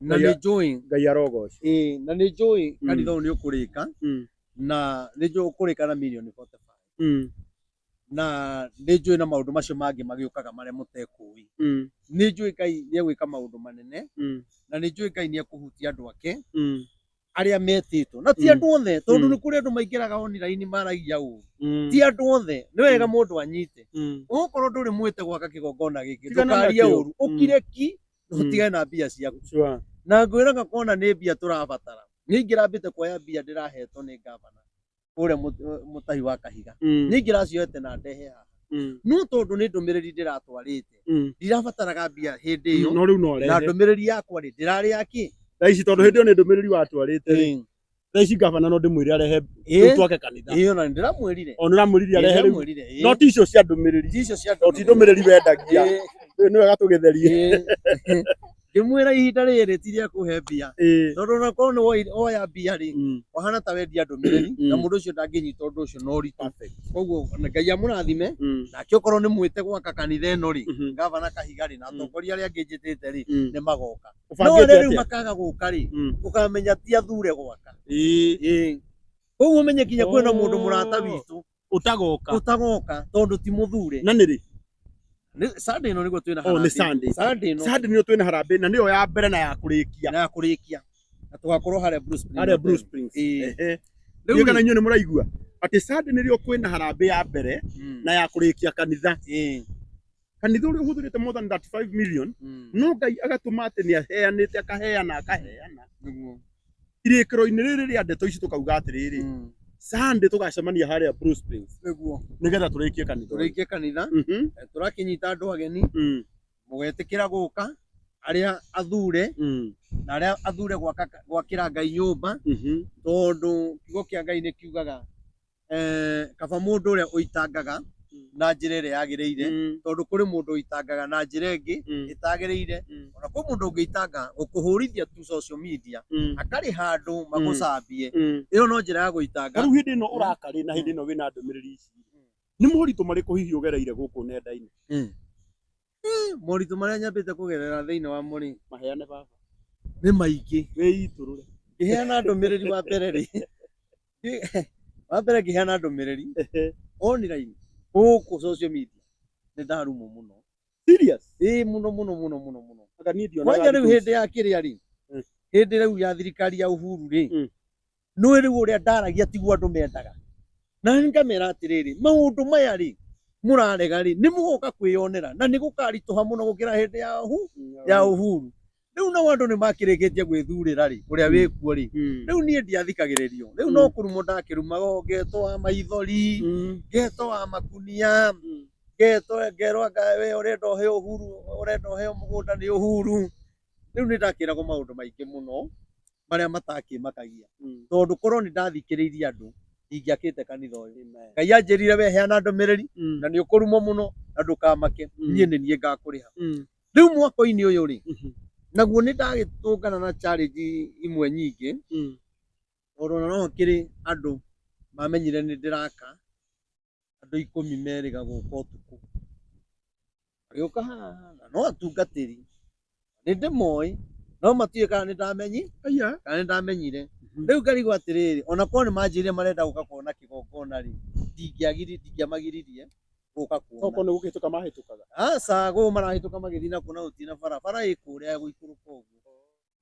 B: Na nĩ njũĩ.
A: Ngai arogocwo.
B: Ĩĩ, na nĩ njũĩ kanitha ũyũ nĩ ũkũrĩka, na nĩ njũĩ ũkũrĩka na mirioni 45. Na nĩ njũĩ na maũndũ macio mangĩ magĩũkaga marĩa mũtekũĩ. Nĩ njũĩ Ngai nĩ egwĩka maũndũ manene, na nĩ njũĩ Ngai nĩ ekũhutia andũ ake arĩa metĩtwo. Na ti andũ othe, tondũ nĩ kũrĩ andũ maingĩraga online maragia ũru. Ti andũ othe, nĩ wega mũndũ anyite. Okorwo ndũrĩ mwĩte gwaka kĩgongona gĩkĩ,
A: Tigana
B: ndũkarie
A: nakĩo.
B: ũru, ũkire ki, ũtigane na mbia ciaku. Na ngwĩraga kona nĩ mbia tũrabatara. Niĩ ingĩrambĩte kuoya mbia ndĩrahetwo nĩ ngavana ũrĩa mũtahi wa Kahiga. Niĩ ingĩracioete na ndehe haha. No tondũ nĩ ndũmĩrĩri ndĩratwarĩte, ndirabataraga mbia hĩndĩ ĩyo.
A: No rĩu no
B: Na
A: rehe.
B: ndũmĩrĩri yakwa rĩ, ndĩrarĩ ya kĩ?
A: Thaa ici tondũ hĩndĩ ĩyo nĩ ndũmĩrĩri watwarĩte rĩ. Thaa ici ngavana no ndĩmwĩre arehe rĩu twake kanitha.
B: Ĩĩ, ona nĩndĩramwĩrire.
A: O nĩũramwĩrire arehe rĩu.
B: Nĩndĩramwĩrire, ĩĩ.
A: No ti icio cia ndũmĩrĩri.
B: Ti icio cia
A: O ti ndũmĩrĩri wendagia. Rĩu nĩ wega tũgĩtherie.
B: Ngĩmwĩra ihinda rĩrĩ ti rĩa kũhe mbia. Tondũ ona korwo nĩ woya mbia rĩ, wahana ta wendia ndũmĩrĩri, na mũndũ ũcio ndangĩnyita ũndũ ũcio na ũritũ. Koguo Ngai amũrathime, nake okorwo nĩ mwĩte gwaka kanitha ĩno rĩ, ngavana Kahiga rĩ, na atongoria arĩa angĩ njĩtĩte rĩ, nĩ magoka. No
A: Ũbangĩte
B: arĩa rĩu
A: atĩa?
B: makaga gũka rĩ, ũkamenya ti athure gwaka. Ĩĩ. Koguo ũmenye kinya kwĩna mũndũ mũrata witũ
A: Ũtagoka.
B: Ũtagoka tondũ ti mũthure.
A: Na nĩ rĩ?
B: Nĩ Sunday ĩno nĩguo twĩna
A: Oh, nĩ
B: harambee.
A: Sunday.
B: Sunday ĩno.
A: Sunday nĩyo twĩna harambee na nĩyo ya mbere na ya kũrĩkia.
B: Na ya kũrĩkia. Na tũgakorwo harĩa Blue Springs.
A: Harĩa Blue Springs.
B: Ĩĩ.
A: Rĩu kana inyuĩ nĩ mũraigua atĩ Sunday nĩrĩo kwĩna harambee ya mbere na ya kũrĩkia kanitha. Kanitha ũrĩa ũhũthĩrĩte more than 35 million, no Ngai agatũma atĩ nĩ aheanĩte akaheana akaheana. Irĩkĩro-inĩ rĩrĩ rĩa ndeto ici tũkauga atĩrĩrĩ, Sunday tũgacemania harĩa Blue Springs. Nĩgetha tũrĩkie kanitha.
B: Tũrĩkie kanitha. Tũrakĩnyita andũ ageni, mũgetĩkĩra gũka arĩa athure na arĩa athure gwaka gwakĩra Ngai nyũmba, tondũ kiugo kĩa Ngai nĩ kiugaga kaba mũndũ ũrĩa ũitangaga na njĩra ĩrĩa yagĩrĩire, tondũ kũrĩ mũndũ ũitangaga na njĩra ĩngĩ ĩtagĩrĩire. Ona kwĩ mũndũ ũngĩitanga gũkũhũrithia tu social media, akarĩha andũ magũcambie, ĩyo no njĩra ya gũitanga.
A: Rĩu hĩndĩ ĩno ũraka rĩ, na hĩndĩ ĩno wĩna ndũmĩrĩri ici, nĩ moritũ marĩkũ hihi ũgereire gũkũ nenda-inĩ?
B: Moritũ marĩa nyambĩte kũgerera thĩinĩ wa mo rĩ,
A: Maheane baba.
B: Nĩ maingĩ.
A: Wĩitũrũre.
B: Ngĩheana ndũmĩrĩri wa mbere rĩ, wa mbere ngĩheana ndũmĩrĩri online gũkũ social media nĩ ndarumwo mũno.
A: Serious?
B: Ĩĩ, mũno mũno mũno mũno mũno.
A: Anga niĩ ndionaga
B: Kwanja rĩu
A: thikũ
B: hĩndĩ ya kĩrĩa rĩ, hĩndĩ rĩu ya thirikari ya Uhuru rĩ, nĩũĩ rĩu ũrĩa ndaragia tiguo andũ mendaga. Na nĩ ngamera atĩrĩrĩ, maũndũ maya rĩ, mũrarega rĩ, nĩ mũgoka kwĩyonera na nĩ gũkaritũha mũno gũkĩra hĩndĩ ya ya Uhuru. Rĩu nao andũ nĩ makĩrĩkĩtie gwĩthurĩra rĩ, ũrĩa wĩkuo rĩ. Rĩu niĩ ndiathikagĩrĩrio. Rĩu no kũrumwo ndakĩrumagwo, ngetwo wa maithori, ngetwo wa makunia, ngetwo ngerwo anga we ũrenda ũheo Uhuru, ũrenda ũheo mũgũnda nĩ Uhuru. Rĩu nĩ ndakĩragwo maũndũ maingĩ mũno marĩa matakĩmakagia. Tondũ korwo nĩ ndathikĩrĩirie andũ, ndingĩakĩte kanitha ũyũ. Ngai anjĩrire we heana ndũmĩrĩri na nĩ ũkũrumwo mũno na ndũkamake, niĩ nĩ niĩ ngakũrĩha. Rĩu mwako-inĩ ũyũ rĩ, naguo nĩ ndagĩtũngana na challenge imwe nyingĩ, tondũ ona no hakĩrĩ andũ mamenyire nĩ ndĩraka, andũ 10 merĩga gũka ũtukũ. Magĩũka haha na no atungatĩri, nĩ ndĩmoĩ, no matiũĩ kana nĩ ndamenyi, kana nĩ ndamenyire. Rĩu ngarigwo atĩrĩrĩ, ona korwo nĩ manjĩrire marenda gũka kuona kĩgongona rĩ, ndingĩamagiririe. Gũka kuona.
A: Tokorwo nĩ gũkĩhĩtũka mahĩtũkaga.
B: Aca, gũkũ marahĩtũka magĩthiĩ na kuona gũtirĩ na bara, bara ĩ kũrĩa ya gũikũrũka ũguo.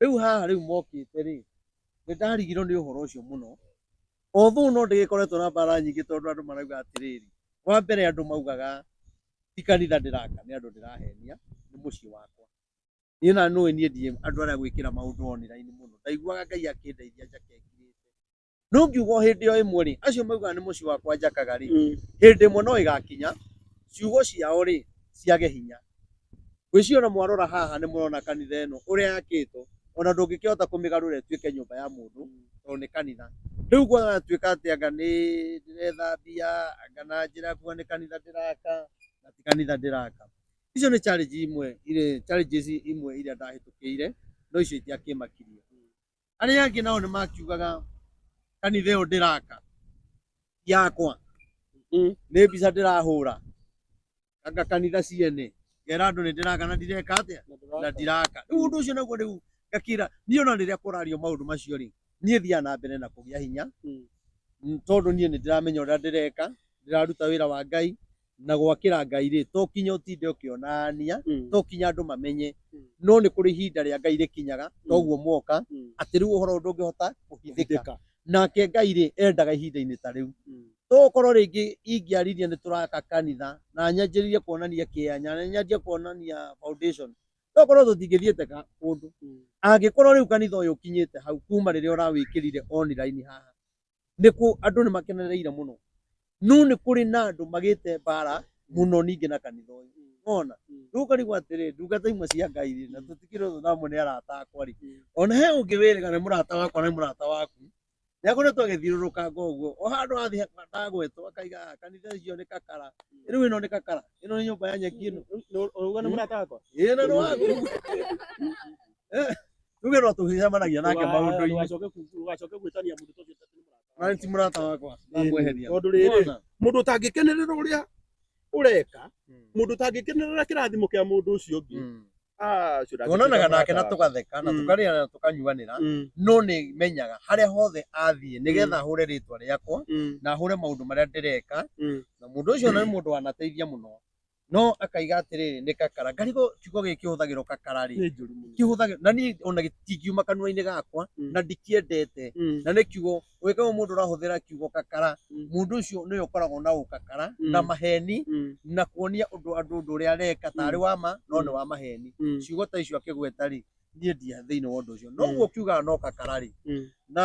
B: Rĩu haha rĩu mokĩte rĩ, nĩ ndarigirwo nĩ ũhoro ũcio mũno. Although no ndĩgĩkoretwo na mbara nyingĩ tondũ andũ marauga atĩrĩrĩ, wa mbere andũ maugaga ti kanitha ndĩraka nĩ andũ ndĩrahenia, nĩ mũciĩ wakwa. Niĩ na nũĩ niĩ ndirĩ andũ arĩa gwĩkĩra maũndũ online mũno, ndaiguaga Ngai akĩndeithia njake ngirĩte. No ngiuga o hĩndĩ o ĩmwe rĩ, acio maugaga nĩ mũciĩ wakwa njakaga rĩ, hĩndĩ ĩmwe no ĩgakinya ciugo ciao rĩ ciage hinya. Ngwĩciria ona mwarora haha nĩ mũrona kanitha ĩno ũrĩa yakĩtwo, ona ndũngĩkĩhota kũmĩgarũra ĩtuĩke nyũmba ya mũndũ tondũ nĩ kanitha. Rĩu gwatuĩka atĩ anga nĩ ndĩretha mbia, anga na njĩra ya kuga nĩ kanitha ndĩraka na ti kanitha ndĩraka. Icio nĩ challenge imwe, challenges imwe iria ndahĩtũkĩire no icio itiakĩmakirie. Arĩa angĩ nao nĩ makiugaga kanitha ĩyo ndĩraka ti yakwa, nĩ mbica ndĩrahũra, anga kanitha ciene, ngera andũ nĩ ndĩraka na ndireka atĩa, na ndiraka. Rĩu ũndũ ũcio naguo rĩu ngakĩra niĩ ona rĩrĩa kũrario maũndũ macio rĩ, niĩ thiaga na mbere na kũgĩa hinya, tondũ niĩ nĩ ndĩramenya ũrĩa ndĩreka, ndĩraruta wĩra wa Ngai, na gwakĩra Ngai rĩ, to kinya ũtinde ũkĩonania, to kinya andũ mamenye, no nĩ kũrĩ ihinda rĩa Ngai rĩkinyaga, toguo mwoka, atĩ rĩu ũhoro ũyũ ndũngĩhota kũhithĩka. Nake Ngai rĩ, endaga ihinda-inĩ ta rĩu. To ũkorwo rĩngĩ ingĩaririe nĩ tũraka kanitha, na nyanjĩrĩrie kuonania kĩanya, na nyanjie kuonania foundation, to ũkorwo tũtingĩthiĩte kũndũ. Angĩkorwo rĩu kanitha ũyũ ũkinyĩte hau kuma rĩrĩa ũrawĩkĩrire online haha, nĩ kũ andũ nĩ makenereire mũno no nĩ kũrĩ na andũ magĩte mbara mũno ningĩ na kanitha ũyũ ona rĩu ũkarigwo atĩrĩ ndungata imwe cia Ngai rĩ na tũtikĩrĩ ũthũ namo nĩ arata akwa rĩ ona he ũngĩ wĩrĩga nĩ mũrata wakwa na nĩ mũrata waku nĩ akoretwo agĩthiũrũrũkanga ũguo o handũ athiĩ ndagwetwo akaiga "Ah, kanitha icio nĩ kakara rĩu ĩno nĩ kakara ĩno nĩ nyũmba ya nyeki ĩno
A: Ũrauga nĩ mũrata wakwa?
B: ĩĩ na nĩ waku Eh, tuge no tũgĩcemanagia nake maũndũ-inĩ
A: Ndũgacoke gwĩtania mũndũ ta ũcio atĩ nĩ mũrata
B: na ti mũrata wakwa ndamweheria
A: Tondũ rĩrĩ,
B: Wona?
A: mũndũ ũtangĩkenerera ũrĩa ũreka, mũndũ ũtangĩkenerera kĩrathimo kĩa mũndũ ũcio ũngĩ, ah, ũcio ndangĩtuĩka
B: tuonanaga nake
A: mũrata
B: na
A: wakwa.
B: tũgatheka na tũkarĩa na tũkanyuanĩra no nĩ menyaga harĩa hothe athiĩ nĩgetha ahũre rĩtwa rĩakwa na ahũre maũndũ marĩa ndĩreka na mũndũ ũcio nĩ mũndũ wanateithia mũno no akaiga atĩrĩrĩ nĩ kakara ngarigwo kiugo gĩkĩ kĩhũthagĩrwo kakara rĩ
A: Nĩ njũru mũno.
B: kĩhũthagĩrwo na niĩ ona gĩtingiuma kanua-inĩ gakwa na ndikĩendete na nĩ kiugo ũngĩkorwo mũndũ ũrahũthĩra kiugo kakara mũndũ ũcio nĩwe ũkoragwo na ũkakara na maheni na kuonia ũndũ andũ ũndũ ũrĩa areka tarĩ wa ma no nĩ wa maheni ciugo ta icio akĩgweta rĩ niĩ ndia thĩinĩ wa ũndũ ũcio no ũguo kiugaga no kakara rĩ na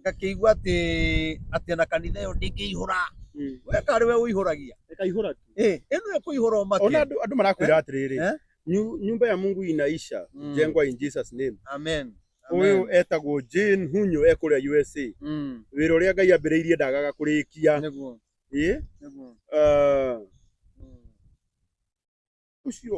B: ngakĩigua atĩ atĩ ona kanitha ĩyo ndĩngĩihũra we karĩ we ũihũragia
A: Ĩkaihũra tu.
B: Eh, ĩno ĩkũihũra ũmake
A: Ona andũ andũ marakwĩra atĩrĩrĩ,
B: Eh?
A: Nyumba ya Mungu inaisha, jengwa in Jesus name.
B: Amen.
A: Ũyũ
B: Amen.
A: etagwo Jane Hunyo e kũrĩa USA. Wĩra ũrĩa Ngai ambĩrĩirie ndagaga kũrĩkia.
B: Nĩguo.
A: Ĩ?
B: Nĩguo.
A: Ah, Ũcio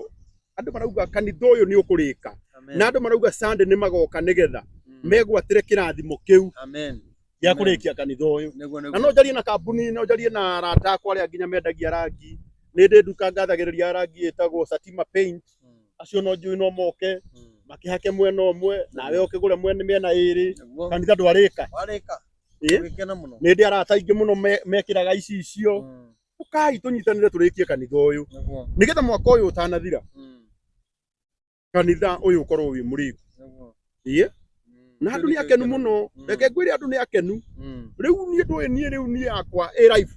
A: andũ marauga kanitha ũyũ nĩ ũkũrĩka.
B: Amen.
A: Na andũ marauga Sunday nĩ magoka nĩgetha megwatĩre kĩrathimo kĩu
B: Amen.
A: gĩa
B: Amen.
A: kũrĩkia kanitha ũyũ.
B: Nĩguo
A: Na
B: nĩguo.
A: no njarie na kambuni, no njarie na arata akwa arĩa nginya mendagia rangi. Nĩ ndĩ nduka ngathagĩrĩria rangi ĩtagwo Satima Paint. Acio no njũĩ no moke makĩhake mwena ũmwe nawe ũkĩgũre mwena mĩena ĩrĩ.
B: Nĩguo.
A: Kanitha ndwarĩka.
B: Warĩka.
A: Ĩ?
B: Ũgĩkena mũno.
A: Nĩ ndĩ arata aingĩ mũno mekĩraga icicio. Ũkai tũnyitanĩre tũrĩkie kanitha ũyũ.
B: Nĩguo.
A: Nĩgetha mwaka ũyũ ũtanathira kanitha ũyũ ũkorwo wĩ mũrĩku.
B: Nĩguo.
A: Ĩ? Na andũ nĩ akenu mũno. Reke ngwĩre andũ nĩ akenu. Rĩu niĩ ndũĩ niĩ rĩu niĩ yakwa ĩ live.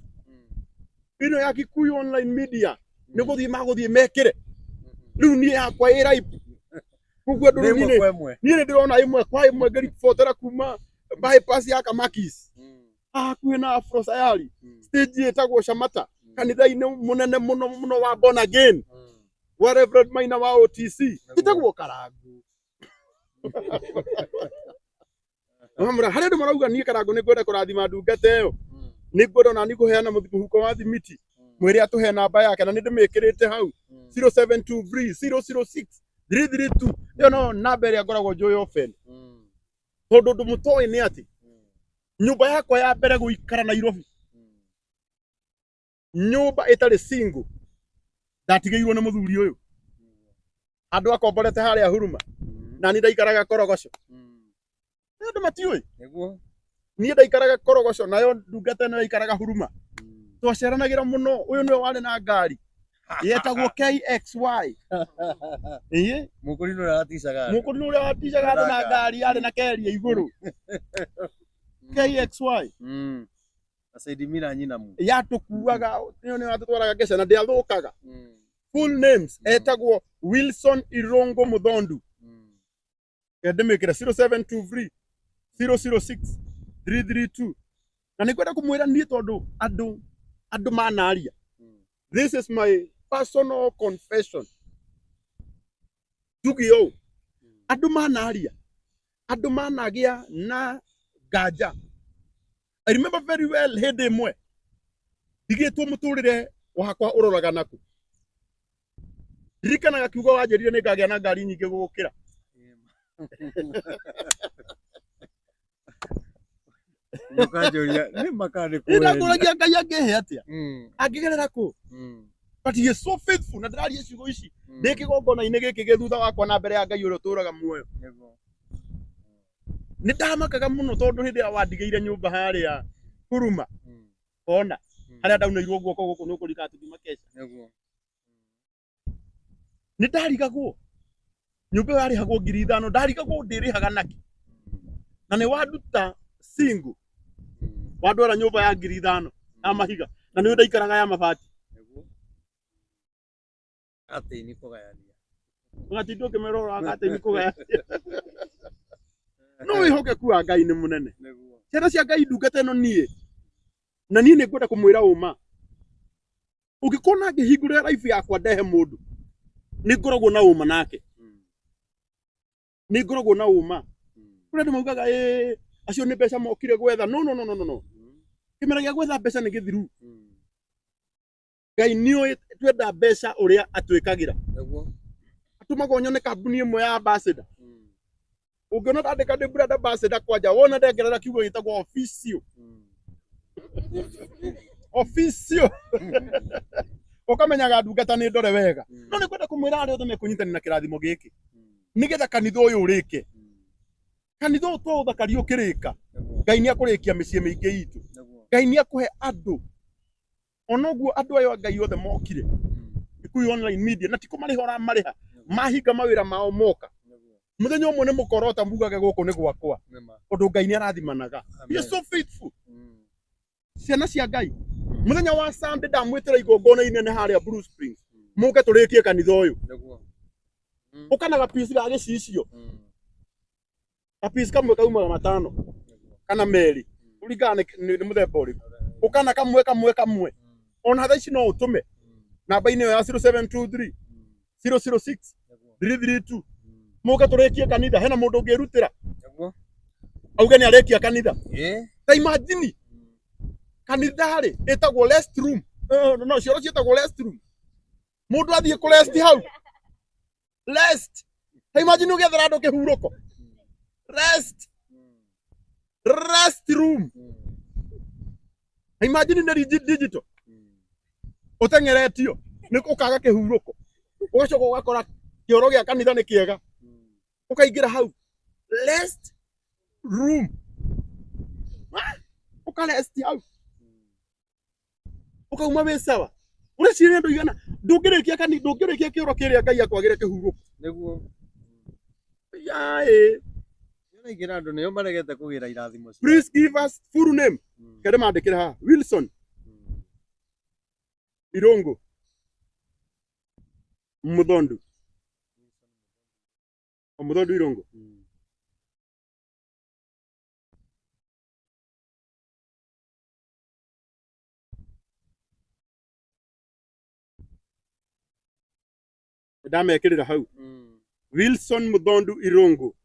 A: Ĩno ya Kikuyu Online Media nĩ gũthiĩ magũthiĩ mekĩre. Rĩu niĩ yakwa ĩ live. Koguo andũ rĩu
B: Nĩ
A: niĩ
B: ĩmwe kwa ĩmwe.
A: niĩ nĩ ndĩrona ĩmwe kwa ĩmwe ngĩribotera kuma bypass ya Kamakis hakuhĩ na Afro Sayari stage ĩtagwo Shamata kanitha-inĩ mũnene mũno mũno wa Born Again wa Reverend Maina wa OTC ĩtagwo Karangu. Wamũra harĩa andũ marauga niĩ Karangu nĩ ngwenda kũrathima ndungata ĩyo nĩ ngwenda ona niĩ kũheana mũhuko wa thimiti mwĩre atũhe namba yake na nĩ ndĩmĩkĩrĩte hau 0723 006 332 ĩyo no namba ĩrĩa ngoragwo njũĩ open tondũ ũndũ mũtoĩ nĩ atĩ nyũmba yakwa ya mbere gũikara Nairobi nyũmba ĩtarĩ single ndatigĩirwo nĩ mũthuri ũyũ handũ akomborete harĩa Huruma na niĩ ndaikaraga Korogoco andũ matiũĩ
B: Nĩguo.
A: niĩ ndaikaraga Korogoco nayo ndungata ĩno yaikaraga Huruma. Twaceranagĩra mũno. Ũyũ nĩwe warĩ na ngari yetagwo KXY. Ĩĩ.
B: Mũkũrinũ ũrĩa waticaga andũ.
A: Mũkũrinũ ũrĩa waticaga andũ na ngari yarĩ na keria igũrũ. KXY.
B: Na Saidimira nyina mu.
A: Yatũkuaga, ĩyo nĩyo yatũtwaraga ngeca na ndĩathũkaga. Full names etagwo Wilson Irongo Muthondu. Ndĩmĩkĩre 0723 006 332. Na nĩ ngwenda kũmwĩra niĩ tondũ andũ andũ manaria. This is my personal confession. Njuge ũũ, andũ manaria, andũ managĩa na nganja. I remember very well hĩndĩ ĩmwe ndigĩtwo mũtũrĩre wakwa ũroraga nakũ. Ndirikanaga kiugo wanjĩrire nĩ ngagĩa na ngari nyingĩ gũgũkĩra.
B: Ũkanjũria nĩ makana nĩ
A: Ndakũragia Ngai angĩhe atĩa? Angĩgerera kũ? But he is so faithful na ndĩraria ciugo ici ndĩ kĩgongona-inĩ gĩkĩ gĩ thutha wakwa na mbere ya Ngai ũrĩa ũtũraga muoyo. Nĩ ndamakaga mũno tondũ hĩndĩ ĩrĩa wandigĩire nyũmba harĩa Huruma, ona harĩa ndaunĩirwo guoko gũkũ nĩ ũkũrika tũkiuma keca. Nĩ ndarigagwo nyũmba ĩyo yarĩhagwo 5,000, ndarigagwo ndĩrĩhaga nakĩ, na nĩ wanduta single wandwara nyũmba ya 5,000 ya mahiga, na nĩ ndaikaraga ya mabati.
B: Atĩ kũgayania.
A: Ũgatinda ũkĩmerora atĩ kũgayania. No wĩhokeku wa Ngai nĩ mũnene. Ciana cia Ngai, ndungata ĩno niĩ na niĩ nĩ ngwenda kũmwĩra ũma, ũngĩkona ngĩhingũrĩra life yakwa ndehe mũndũ, nĩ ngoragwo na ũma nake, nĩ ngoragwo na ũma. Kũrĩ andũ maugaga ĩ acio nĩ mbeca mokire gwetha. No, no, no, no, no, no, kĩmera gĩa gwetha mbeca nĩ gĩthiru. Ngai nĩoĩ twenda mbeca ũrĩa atwĩkagĩra. Atũmaga nyone kambuni ĩmwe ya ambassador. Ũngĩona ndandĩka ndĩ brand ambassador kwanja, wona ndengerera kiugo gĩtagwo official, official, ũkamenyaga ndungata nĩ ndore wega. No nĩ kwenda kũmwĩra arĩa othe mekũnyitanĩra na kĩrathimo gĩkĩ nĩgetha kanitha ũyũ ũrĩke, kanitha ũyũ twaũthakaria ũkĩrĩka, Ngai nĩ akũrĩkia mĩciĩ mĩingĩ itũ. Ngai nĩ akũhe andũ ona ũguo andũ ayo a Ngai othe mokire Gĩkuyu Online Media na ti kũmarĩha ũramarĩha, mahinga mawĩra mao moka mũthenya ũmwe nĩ mũkorota mugage gũkũ nĩ gwakwa, tondũ Ngai nĩ arathimanaga. He is so faithful. Ciana cia Ngai, mũthenya wa Sunday ndamwĩtĩra igongona inene harĩa Blue Springs, mũke tũrĩkie kanitha ũyũ. Ũkana gapici ga gĩcicio, gapici kamwe kaumaga 5 kana 2 kũringana nĩ mũthemba ũrĩkũ. Ũkana kamwe kamwe kamwe, ona thaa ici no ũtũme namba-inĩ ĩyo ya 0723 006 332, mũke tũrĩkie kanitha. Hena mũndũ ũngĩrutĩra auge nĩ arĩkia kanitha? Ta imagine kanitha rĩ ĩtagwo rest room. No cioro ciĩtagwo rest room, mũndũ athiĩ kũ rest hau, rest. Ta imagine ũgĩethera andũ kĩhurũko, rest, rest room. Ta imagine nĩ digital ũteng'eretio nĩ ũkaga kĩhurũko, ũgacoka ũgakora kĩoro gĩa kanitha nĩ kĩega, ũkaingĩra hau rest room. Ah, ũkarest hau, ũkauma wĩ sawa. Ũreciria andũ igana ndũngĩrĩkia kani ndũngĩrĩkia kĩoro kĩrĩa Ngai akwagĩre kĩhurũko. Yaĩ.
B: Nĩraingĩra andũ nĩo maregete kũgĩra irathimo ciao.
A: Please give us full name. Kende mandĩkĩre haha Wilson Irungu Muthondu, o Muthondu Irungu. Ndamekĩrĩra hau Wilson Muthondu Irungu.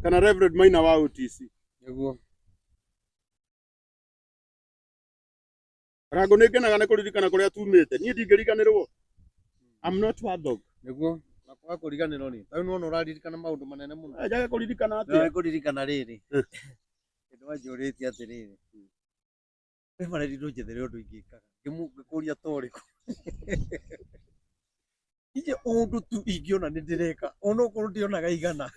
A: Kana Reverend Maina wa OTC. Rango nĩ ngenaga nĩ kũririkana kũrĩa tumĩte. Niĩ ndingĩriganĩrwo, I'm not a dog.
B: Nĩguo. Na kwaga kũriganĩrwo rĩ, ta rĩu nĩwona ũraririkana maũndũ manene mũno.
A: Njage kũririkana atĩa?
B: Nĩ kũririkana rĩrĩ. Hĩndĩ wanjũrĩtie atĩrĩrĩ, Reverend ndũnjethere ũndũ ingĩkaga. Ngĩkũria ta ũrĩkũ. Inyuĩ ũndũ tu ingĩona nĩ ndĩreka onokorwo ndionaga igana.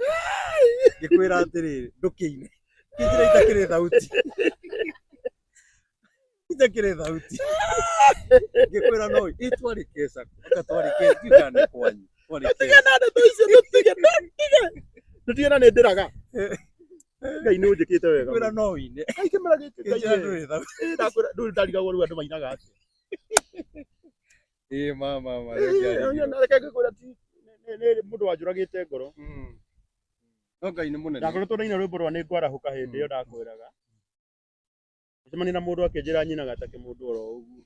B: Ngĩkwĩra atĩrĩrĩ, ndũkĩine. Kĩnjĩra itakĩrĩ thauti. Itakĩrĩ thauti. Ngĩkwĩra no ĩ twarĩ keca. Anga twarĩ keca ndiũĩ kana nĩ kwanyu. Twarĩ
A: Tũtige
B: keca.
A: na ndeto icio tũtige tũtige. Tũtige na nĩ ndĩraga. Ngai nĩ ũnjĩkĩte wega.
B: Ngĩkwĩra no ũine.
A: Ngai kĩmera gĩkĩ Ngai
B: Kĩnjĩra
A: we.
B: ndũrĩ thauti.
A: Ĩ, ndakwĩra ndũrĩ ndarigagwo rĩu andũ mainaga atĩa.
B: Ĩ ma ma ma.
A: Ĩ, reke ngĩkwĩra ti nĩ mũndũ wanjũragĩte ngoro.
B: No Ngai nĩ mũnene.
A: Ndakoretwo ndaina rwĩmbo rwa nĩ ngwarahũka hĩndĩ ĩyo ndakwĩraga. Ngĩcemania na mũndũ akĩnjĩra nyinaga ta kĩmũndũ oro ũguo.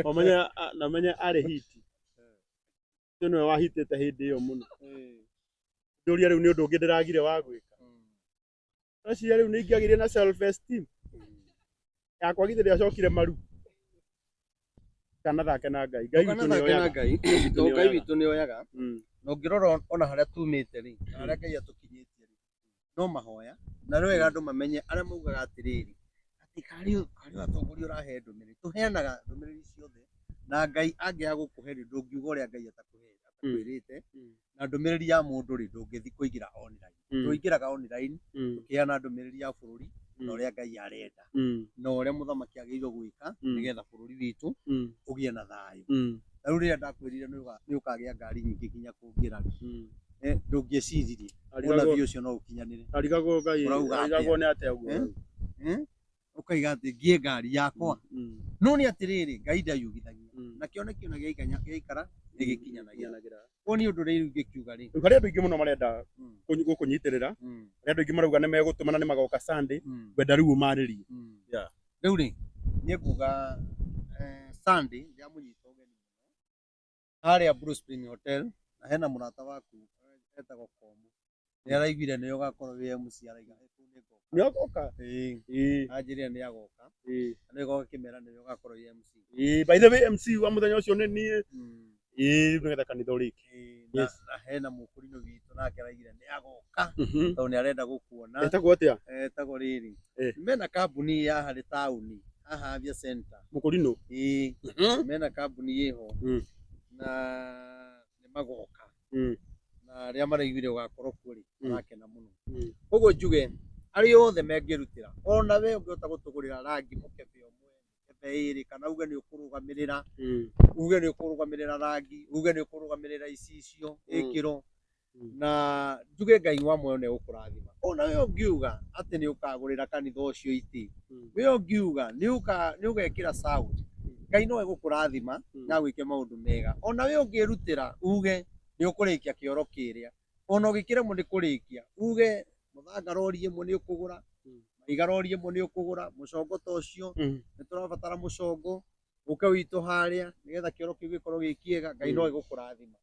A: Ũmenye na ũmenye arĩ hiti. Ũcio nĩwe wahitĩte hĩndĩ ĩyo mũno. Ndũria rĩu nĩ ũndũ ũngĩ ndĩragire wa gwĩka. Ndeciria rĩu nĩ ingĩagĩire na self esteem. Yakwa githĩ ndĩacokire maru. Ndũkanathake na Ngai. Ngai witũ nĩ
B: Ndũkanathake na
A: oyaga.
B: Ngai
A: witũ
B: tondũ
A: nĩ
B: Ngai
A: oyaga.
B: witũ nĩ oyaga na ũngĩrora ona harĩa tumĩte rĩ na harĩa Ngai atũkinyĩtie rĩ no mahoya na nĩ wega andũ mamenye arĩa maugaga atĩrĩrĩ atĩ karĩ karĩ atongoria ũrahe ndũmĩrĩri tũheanaga ndũmĩrĩri ciothe na Ngai angĩaga gũkũhe rĩ ndũngiuga ũrĩa Ngai atakwĩrĩte na ndũmĩrĩri ya mũndũ rĩ ndũngĩthiĩ kũingĩra online tũingĩraga online tũkĩheana ndũmĩrĩri ya bũrũri na ũrĩa Ngai arenda na ũrĩa mũthamaki agĩrĩirwo gwĩka nĩgetha bũrũri witũ ũgĩe na thayũ. Ta rĩu rĩrĩa ndakwĩrire nĩ ũkagĩa ngari nyingĩ nginya kũngĩra rĩ, ndũngĩeciririe ũnabii ũcio no ũkinyanĩre.
A: Arigagwo Ngai,
B: Ũrauga atĩa?
A: arigagwo nĩ atĩa ũguo.
B: Eh? Ũkaiga atĩ ngie ngari yakwa. No nĩ atĩrĩrĩ, Ngai ndayugithagia. Na kĩoneki ona gĩaikanya gĩaikara nĩ gĩkinyanagĩra. Koguo niĩ ũndũ ũrĩa rĩu ingĩkiuga rĩ,
A: Rĩu harĩ andũ aingĩ mũno marenda gũkũnyitĩrĩra. Harĩ andũ aingĩ marauga nĩ megũtũma na nĩ magoka Sunday. Ngwenda rĩu ũmarĩrie. Yeah.
B: Rĩu rĩ, niĩ nguga Sunday ndĩramũnyita ũgeni mũno harĩa Blue Spring Hotel na hena mũrata waku etagwo Komũ. Nĩ araiguire nĩwe ũgakorwo wĩ MC araiga "Eh, kũu nĩ ngoka."
A: Nĩ agoka?
B: Ĩĩ,
A: Ĩĩ.
B: anjĩrire nĩ agoka.
A: Ĩĩ.
B: Na nĩ goka kĩmera nĩwe ũgakorwo wĩ MC.
A: Ĩĩ, by the way MC wa mũthenya ũcio nĩ niĩ. Ĩĩ, nĩgetha kanitha ũrĩke.
B: Ĩĩ, na,
A: Yes.
B: na hena mũkũrinũ witũ nake araigire nĩ agoka tondũ nĩ arenda gũkuona.
A: Etagwo atĩa?
B: Etagwo rĩrĩ.
A: Eh.
B: Mena kambuni ya harĩ taũni haha Avia Center.
A: Mũkũrinũ.
B: Ĩĩ, mena kambuni ĩho na nĩ magoka. Na arĩa maraiguire ũgakorwo kuo rĩ marakena mũno. Koguo njuge arĩa othe mangĩrutĩra ona we ũngĩhota gũtũgũrĩra rangi mũkebe ũmwe mĩkebe ĩrĩ kana uge nĩ ũkũrũgamĩrĩra uge nĩ ũkũrũgamĩrĩra rangi uge nĩ ũkũrũgamĩrĩra icicio ĩkĩro na njuge Ngai wa muoyo nĩ egũkũrathima. Ona we ũngiuga atĩ nĩ ũkagũrĩra kanitha ũcio itĩ, we ũngiuga nĩ ũgekĩra sound, Ngai no egũkũrathima na agwĩke maũndũ mega. Ona we ũngĩrutĩra uge nĩ ũkũrĩkia kĩoro kĩrĩa, ona ũngĩkĩremwo nĩ kũrĩkia uge mũthanga rori ĩmwe nĩ ũkũgũra, mahiga rori ĩmwe nĩ ũkũgũra, mũcongo ta ũcio, nĩ tũrabatara mũcongo, ũke witũ harĩa nĩgetha kĩoro kĩu gĩkorwo gĩ kĩega, Ngai no egũkũrathima.